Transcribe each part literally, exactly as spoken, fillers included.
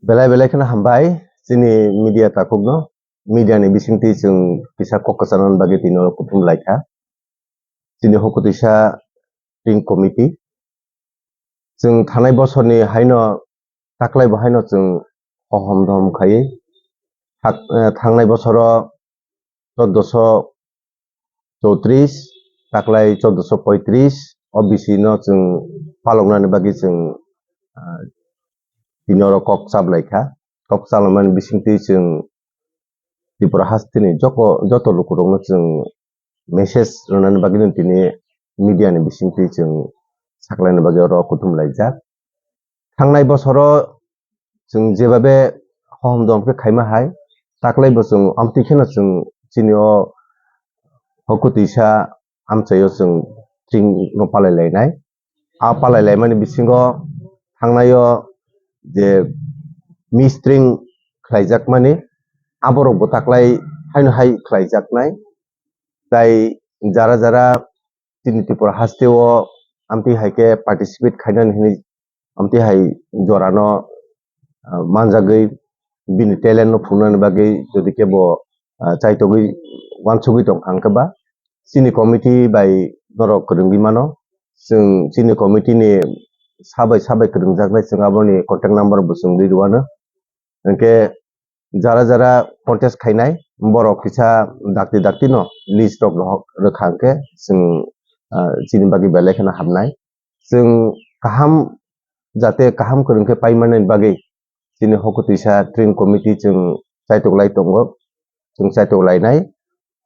Belai belai kheno hambai chini media takhukno. Media ni bisingtwi chwng kisa kok kwcharnani bagwi tini oro kuthum lai kha. Chini hokotwisa Tring Committee. Chwng thanai bosorni haino taklai bo haino chwng hohom dohom khaiwi thak-, eh, thangnai bosoro choddoso chowtris, taklai choddoso poitris, o bisi no chwng paloknani bagwi chwng, ah, tini oro kok chablai kha. Kok chalokmani bisingtwi chwng Tripura hasteni joko-, joto lukurokno chwng message rwnani bagwino tini media ni bisingtwi chwng saklaina bagwi oro kuthum laijak. Thangnai bosoro chwng jebabe hohom dohom khe khaima hai, taklai bo chwng amtwi kheno chwng chini o hokutwisa amchaio chwng Tring no palai lainai. A palai laimani bisingo thangnaio je mistring khlaijakmani, aborok bo taklai haino hai khlaijaknai. Tai jara jara chini Tripura hasteo amtwi hai khe participate khainani hwnwi amtwi hai jorano, ah, manjagwi bini talent no phunuknani bagwi jodi khe bo, ah, chaitogwi uansugwi tong kha hwnkhe ba chini committee bai norok kwrwngwi mano. Chwng chini committee ni sabai sabai kwrwngjaknai, chwng aboni contact number bo chwng rwi rwano. Hwnkhe jara jara contest khainai borok kisa dakti dakti no list rok rohor rwkha hwnkhe chwng, ah, chini bagwi belai kheno hamnai. Chwng kaham, jate kaham kwrwng khe paimani bagwi chini hokutwisa Tring Committee chwng chaitok lai tongo, chwng chaitok lainai.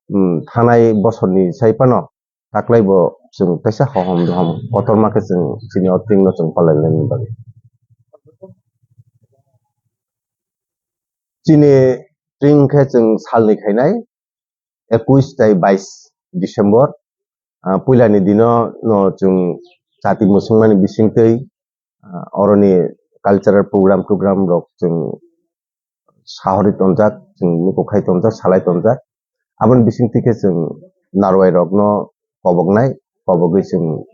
Hmm, thanai bosorni sai phano taklai bo chwng kaisa hohom dohom kotorma khe chwng chini o Tring no chwng palai lainani bagwi. Chini Tring khe chwng salni khainai, ekush tai bais December. Ah, puilani dino no chwng chati mwswngmani bisingtwi, ah, oroni cultural program togram rok chwng sahori tonjak, chwng mukukhai tonjak, salai tonjak. Aboni bisingtwi khe chwng narwai rokno koboknai, kobogwi chwng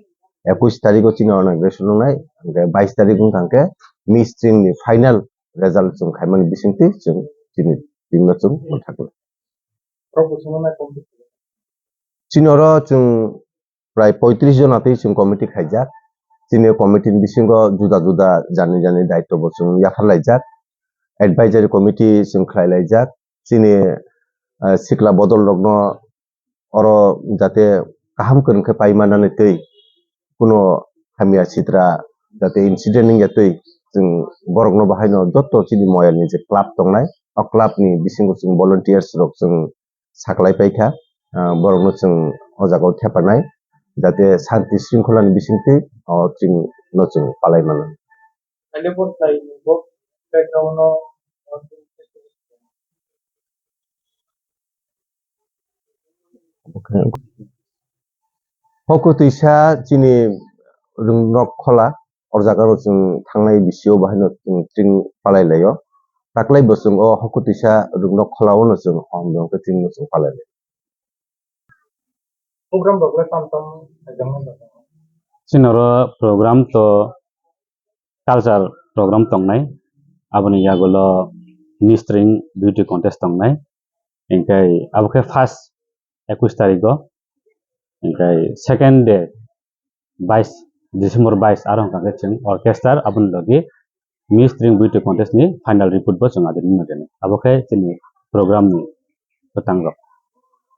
ekush tarikh o chini inauguration wngnai, hwnkhe bais tarikh wngkha hwnkhe mistring ni final result chwng khaimani bisingtwi chwng chini team no chwng mwthaknai. Chini oro chwng prai poitris jona twi chwng committee khaijak. Chini committee ni bisingo juda juda jani jani daityo bo chwng yaphar laijak. Advisory committee chwng khlai laijak. Chini, eh, sikla bodol rokno oro jate kaham kwrwng khe pai manani twi, kuno hamya sitra jate incident wngya twi, chwng borokno bahaino joto chini moyalni je club tongnai, o club ni bisingo chwng volunteers rok chwng saklai paikha, ah, borokno chwng o jagao thepanai, jate shanti shringkholani bisingtwi o chwngno chwng palai mano. Hokutwisa chini Rwngnok Khola, o jaga o chwng thangnai bisio bahaino chwng tring palai laio. Taklai bo chwng o Hokutwisa Rwngnok Khola o no chwng hom jong khe tring no chwng palai laio. Program rok le tam tam khaijak nai. Chini oro program to culture program tongnai, aboni yagulo mistring beauty contest tongnai, hingkai abo khe first ekush tarikh o, hingkai second day bais December bais aro hwnkha khe chwng orchestra aboni logi mistring beauty contest ni final report bo chwng adini nugwi abo khe chini program ni kwtang rok.